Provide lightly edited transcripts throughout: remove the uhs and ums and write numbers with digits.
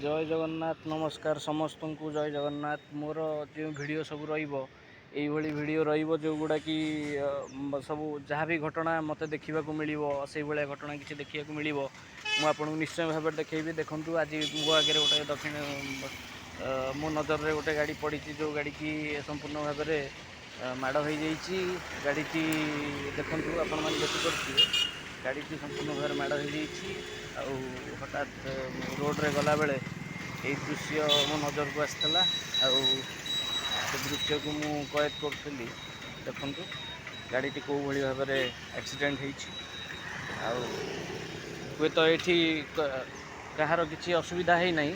ଜୟ ଜଗନ୍ନାଥ। ନମସ୍କାର ସମସ୍ତଙ୍କୁ, ଜୟ ଜଗନ୍ନାଥ। ମୋର ଯେଉଁ ଭିଡ଼ିଓ ସବୁ ରହିବ, ଏଇଭଳି ଭିଡ଼ିଓ ରହିବ, ଯେଉଁଗୁଡ଼ାକି ସବୁ ଯାହା ବି ଘଟଣା ମୋତେ ଦେଖିବାକୁ ମିଳିବ, ସେଇଭଳିଆ ଘଟଣା କିଛି ଦେଖିବାକୁ ମିଳିବ, ମୁଁ ଆପଣଙ୍କୁ ନିଶ୍ଚୟ ଭାବରେ ଦେଖେଇବି। ଦେଖନ୍ତୁ, ଆଜି ମୋ ଆଗରେ ଗୋଟେ ଦକ୍ଷିଣ ମୋ ନଜରରେ ଗୋଟେ ଗାଡ଼ି ପଡ଼ିଛି, ଯେଉଁ ଗାଡ଼ିକି ସମ୍ପୂର୍ଣ୍ଣ ଭାବରେ ମାଡ଼ ହୋଇଯାଇଛି। ଗାଡ଼ିଟି ଦେଖନ୍ତୁ, ଆପଣମାନେ ଦେଖିପାରୁଥିବେ, ଗାଡ଼ିଟି ସମ୍ପୂର୍ଣ୍ଣ ଭାବରେ ମାଡ଼ ହୋଇଯାଇଛି। ଆଉ ହଠାତ୍ ରୋଡ଼ରେ ଗଲାବେଳେ ଏଇ ଦୃଶ୍ୟ ମୋ ନଜରକୁ ଆସିଥିଲା ଆଉ ସେ ଦୃଶ୍ୟକୁ ମୁଁ କଏଦ କରୁଥିଲି। ଦେଖନ୍ତୁ, ଗାଡ଼ିଟି କେଉଁ ଭଳି ଭାବରେ ଆକ୍ସିଡେଣ୍ଟ ହେଇଛି। ଆଉ ହୁଏତ ଏଇଠି କାହାର କିଛି ଅସୁବିଧା ହେଇନାହିଁ,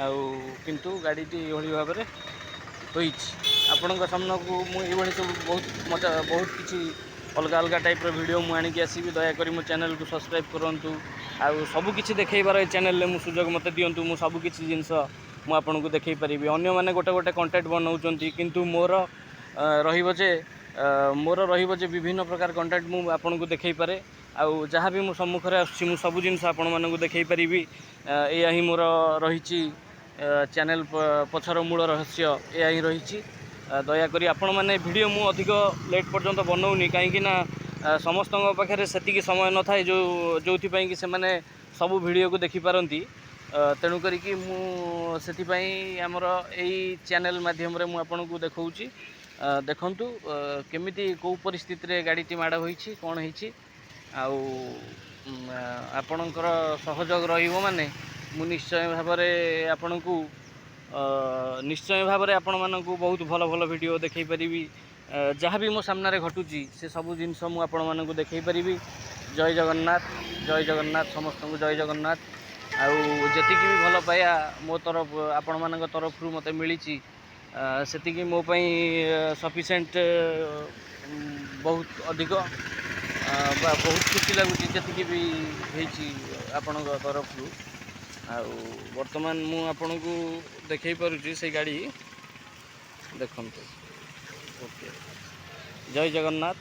ଆଉ କିନ୍ତୁ ଗାଡ଼ିଟି ଏଇଭଳି ଭାବରେ ହୋଇଛି। ଆପଣଙ୍କ ସାମ୍ନାକୁ ମୁଁ ଏଇଭଳି ସବୁ ବହୁତ ମଜା, ବହୁତ କିଛି ଅଲଗା ଅଲଗା ଟାଇପ୍ର ଭିଡ଼ିଓ ମୁଁ ଆଣିକି ଆସିବି। ଦୟାକରି ମୋ ଚ୍ୟାନେଲକୁ ସବସ୍କ୍ରାଇବ୍ କରନ୍ତୁ ଆଉ ସବୁକିଛି ଦେଖେଇବାର ଏ ଚ୍ୟାନେଲରେ ମୁଁ ସୁଯୋଗ ମୋତେ ଦିଅନ୍ତୁ। ମୁଁ ସବୁକିଛି ଜିନିଷ ମୁଁ ଆପଣଙ୍କୁ ଦେଖେଇ ପାରିବି। ଅନ୍ୟମାନେ ଗୋଟେ ଗୋଟେ କଣ୍ଟେଣ୍ଟ ବନାଉଛନ୍ତି, କିନ୍ତୁ ମୋର ରହିବ ଯେ ବିଭିନ୍ନ ପ୍ରକାର କଣ୍ଟେଣ୍ଟ ମୁଁ ଆପଣଙ୍କୁ ଦେଖେଇ ପାରେ ଆଉ ଯାହା ବି ମୋ ସମ୍ମୁଖରେ ଆସୁଛି, ମୁଁ ସବୁ ଜିନିଷ ଆପଣମାନଙ୍କୁ ଦେଖେଇ ପାରିବି। ଏଇଆ ହିଁ ମୋର ରହିଛି, ଚ୍ୟାନେଲ ପଛର ମୂଳ ରହସ୍ୟ ଏଇଆ ହିଁ ରହିଛି। ଦୟାକରି ଆପଣମାନେ, ଭିଡ଼ିଓ ମୁଁ ଅଧିକ ଲେଟ୍ ପର୍ଯ୍ୟନ୍ତ ବନଉନି, କାହିଁକି ନା ସମସ୍ତଙ୍କ ପାଖରେ ସେତିକି ସମୟ ନଥାଏ ଯେଉଁଥିପାଇଁ କି ସେମାନେ ସବୁ ଭିଡ଼ିଓକୁ ଦେଖିପାରନ୍ତି। ତେଣୁ କରିକି ମୁଁ ସେଥିପାଇଁ ଆମର ଏଇ ଚ୍ୟାନେଲ ମାଧ୍ୟମରେ ମୁଁ ଆପଣଙ୍କୁ ଦେଖାଉଛି। ଦେଖନ୍ତୁ, କେମିତି କେଉଁ ପରିସ୍ଥିତିରେ ଗାଡ଼ିଟି ମାଡ଼ ହୋଇଛି, କ'ଣ ହେଇଛି। ଆଉ ଆପଣଙ୍କର ସହଯୋଗ ରହିବ ମାନେ ମୁଁ ନିଶ୍ଚୟ ଭାବରେ ଆପଣମାନଙ୍କୁ ବହୁତ ଭଲ ଭଲ ଭିଡ଼ିଓ ଦେଖାଇ ପାରିବି। ଯାହା ବି ମୋ ସାମ୍ନାରେ ଘଟୁଛି, ସେ ସବୁ ଜିନିଷ ମୁଁ ଆପଣମାନଙ୍କୁ ଦେଖାଇ ପାରିବି। ଜୟ ଜଗନ୍ନାଥ, ଜୟ ଜଗନ୍ନାଥ, ସମସ୍ତଙ୍କୁ ଜୟ ଜଗନ୍ନାଥ। ଆଉ ଯେତିକି ବି ଭଲ ପାଇବା ମୋ ତରଫ, ଆପଣମାନଙ୍କ ତରଫରୁ ମୋତେ ମିଳିଛି, ସେତିକି ମୋ ପାଇଁ ସଫିସିଏଣ୍ଟ, ବହୁତ ଅଧିକ ବା ବହୁତ ଖୁସି ଲାଗୁଛି ଯେତିକି ବି ହେଇଛି ଆପଣଙ୍କ ତରଫରୁ। ଆଉ ବର୍ତ୍ତମାନ ମୁଁ ଆପଣଙ୍କୁ ଦେଖାଇ ପାରୁଛି ସେଇ ଗାଡ଼ି, ଦେଖନ୍ତୁ। ଓକେ, ଜୟ ଜଗନ୍ନାଥ।